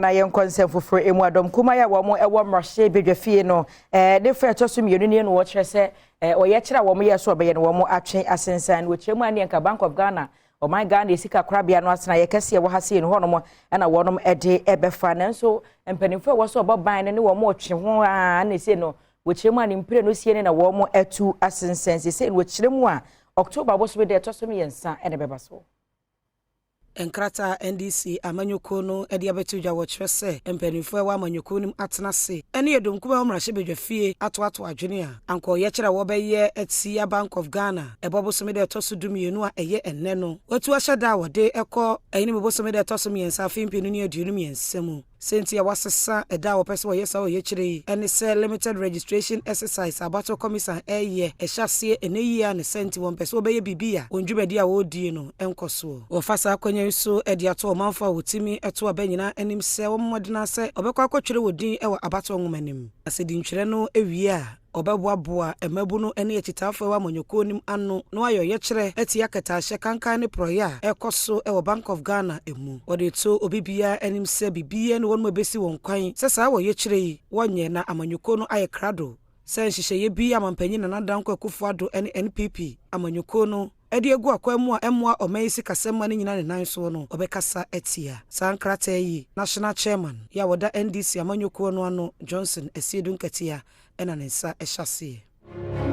Na yɛnkɔ nsɛm foforɔ mu. Adɔm kumaa a wɔn wɔ mmarahyɛ badwafie no ne fa ɛtɔ so mmienu nie no, wɔkyerɛ sɛ ɔyɛ kyerɛ a wɔn yɛ so ɔbɛyɛ no, wɔn atwe asensan no. Wɔkyerɛ mu a, ne nka Bank of Ghana, ɔman Ghana sika korabea no atena yɛ kɛseɛ wɔ ha sei no hɔnom ɛna wɔnom de ɛbɛfa, nanso mpanimfoɔ a ɛwɔ so ɔbɔ ban no ne wɔn ɔtwe ho a na ese no, wɔkyerɛ mu a, ne mpire no sie ne na wɔn atu asensan sese no. Wɔkyerɛ mu a, October bosome deɛ ɛtɔ so 3 ɛna ɛbɛba so. Nkrataa NDC amanyɔkuo no de abɛto dwa, wɔkyerɛ sɛ mpanimfoɔ a ɛwɔ amanyɔkuo no mu atena ase ɛne yɛdɔm kuma mmarahyɛ fie atoato adwene a anka ɔyɛkyerɛ a wɔbɛyɛ atia Bank of Ghana ɛbɔ bosome deɛ ɛtɔ so 12 a ɛyɛ ɛnnɛ no, wɔatu ahyɛ da a wɔde ɛkɔ ɛyene bosome deɛ ɛtɔ so 3, afe 2023 mu. Sɛnti a wasesa ɛda a wɔpɛ sɛ wɔyɛ saa ɔyɛkyerɛ yi ɛne sɛ limited registration exercise abato commission ɛyɛ ɛhyɛ aseɛ ɛnɛ yie a, ne sɛnti wɔmpɛ sɛ wɔbɛyɛ biribi a wɔn dwumadi a wɔredie no ɛnkɔ soɔ. Wɔfa saa akonnwa yi so ɛde ato ɔmanfo a wɔtumi ɛto aba nyinaa anim sɛ wɔn mmɔdena sɛ ɔbɛkɔ akɔtwerɛ wɔ din ɛwɔ abatoɔ nwoma anim, na sɛ dintwerɛ no ewie a, ɔbɛboaboa mmabu no ne akyitaafoɔ ɛwɔ amanyɔkuo nim ano na wayɛ ɔyɛkyerɛ atia kɛtɛahyɛ kankan ne porɔyɛ a ɛkɔ so ɛwɔ Bank of Ghana mu. Wɔde to obi biara anim sɛ biribiara ne wɔn mu ebesi wɔn kwan sɛ saa wɔyɛkyerɛ yi wɔnyɛ, na amanyɔkuo no ayɛ krado sɛ nhyehyɛeɛ bi amampanyin Nana Dankwa Akufo-Addo ne NPP amanyɔkuo no ɛde egu akwan mu a ɛmmoa ɔman yi sikasɛm ma no nyina ne nan soɔ no, ɔbɛkasa atia saa nkrataa yi. National chairman yɛ a wɔda NDC amanyɔkuo no ano, Johnson Asiedu Nketia, ɛna ne nsa ɛhyɛ aseɛ.